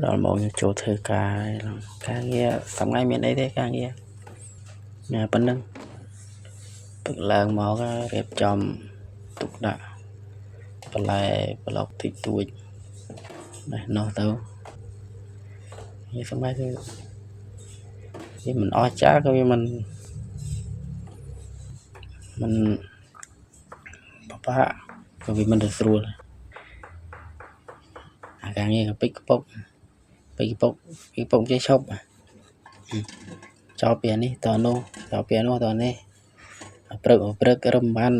ដល់ម៉ោងយើងចូលធ្វើការការងារសប្តាហ៍មានអីទេការងារញ៉ាប៉ុណ្ណឹងពឹកឡើងមករៀបចំទុកដាក់បន្លែប្លុកតិចតួចនេះនោះទៅនេះសម័យគឺវាមិនអស់ចាក៏វាមិនមិនពិបាកក៏វាមិនទៅស្រួលអាការងារក៏ពេចកពុកពេចកពុកពេចកពុកចេះឈប់ចោលពីនេះតនោះចោលពីនោះតនេះព្រឹកព្រឹករំបាន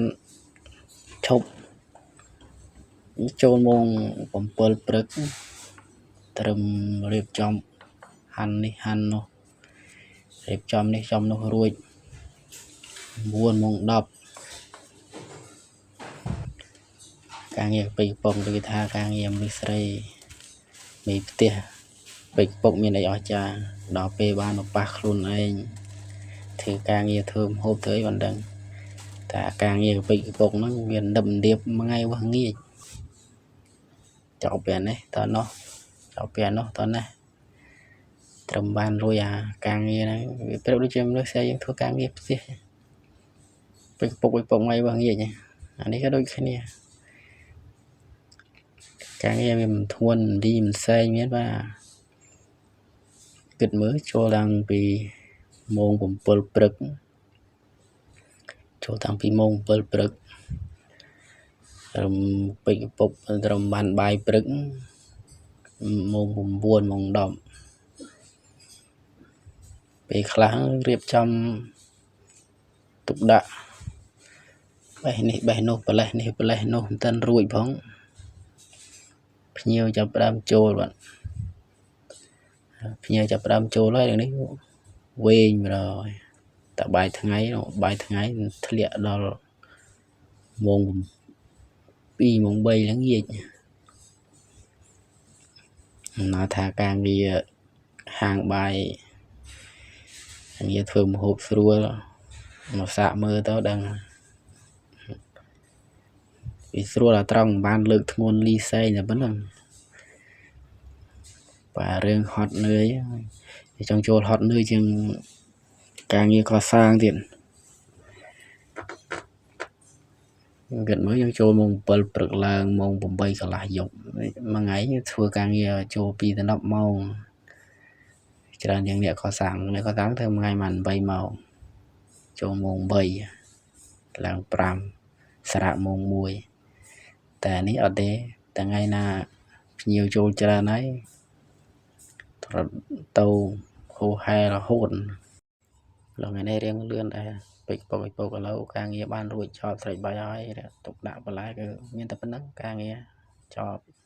ឈប់ចូលម៉ោង7ព្រឹកត្រឹមរៀបចំហាន់នេះហាន់នោះរៀបចំនេះចំនោះរួច9ម៉ោង10ការងារពេកពងគេថាការងារមនុស្សស្រីមេផ្ទះពេកពុកមានអីអស្ចារ្យដល់ពេលបានមកប៉ះខ្លួនឯងធ្វើការងារធ្វើម្ហូបធ្វើអីមិនដឹងតែការងារពេកពុកហ្នឹងវានឹបនៀបមួយថ្ងៃវះងាកចប់ពេលនេះតនោះចប់ពេលនោះតនេះត្រឹមបានរួចអាការងារហ្នឹងវាប្រៀបដូចជាមនុស្សស្រីយើងធ្វើការងារផ្ទះពេកពុកពេកពុកថ្ងៃវះងាកអានេះក៏ដូចគ្នាការងារវាមិនធួនមិនឌីមិនសែងមានបាទគិតមើលចូលតាំងពីម៉ោង7ព្រឹកចូលតាំងពីម៉ោង7ព្រឹកត្រឹមពេចពុកត្រឹមបានបាយព្រឹកម៉ោង9ម៉ោង10ពេលខ្លះរៀបចំទុកដាក់បេះនេះបេះនោះប្រលេះនេះប្រលេះនោះមិនទាន់រួចផងភ្ញៀវចាប់ផ្ដើមចូលបាទភ្ញៀវចាប់ផ្ដើមចូលហើយនេះវែងម្ដងតែបាយថ្ងៃបាយថ្ងៃធ្លាក់ដល់ម៉ោង2ម៉ោង3ឡើងងាកណាថាការងារហាងបាយការងារធ្វើម្ហូបស្រួលមកសាកមើលទៅដឹងវាស្រួលអាត្រង់មិនបានលើកធ្ងន់លីសែងតែប៉ុណ្្នឹងបាទរឿងហត់នឿយចង់ចូលហត់នឿយជាងការងារកសាងទៀតគិតមើលយើងចូលម៉ោង7ព្រឹកឡើងម៉ោង8កន្លះយប់មួយថ្ងៃធ្វើការងារចូល2ដល់10ម៉ោងច្រើនជាងអ្នកកសាងអ្នកកសាងធ្វើមួយថ្ងៃបាន8ម៉ោងចូលម៉ោង8ឡើង5សារៈម៉ោង1តែនេះអត់ទេតែថ្ងៃណាភ្ញៀវចូលច្រើនហើយទៅហូហែរហូតដល់ថ្ងៃនេះរៀងលឿនដែរពេកពុកឯពុកឥឡូវការងារបានរួចចប់ស្រេចបាច់ហើយទុកដាក់បន្លែគឺមានតែប៉ុណ្្នឹងការងារចប់។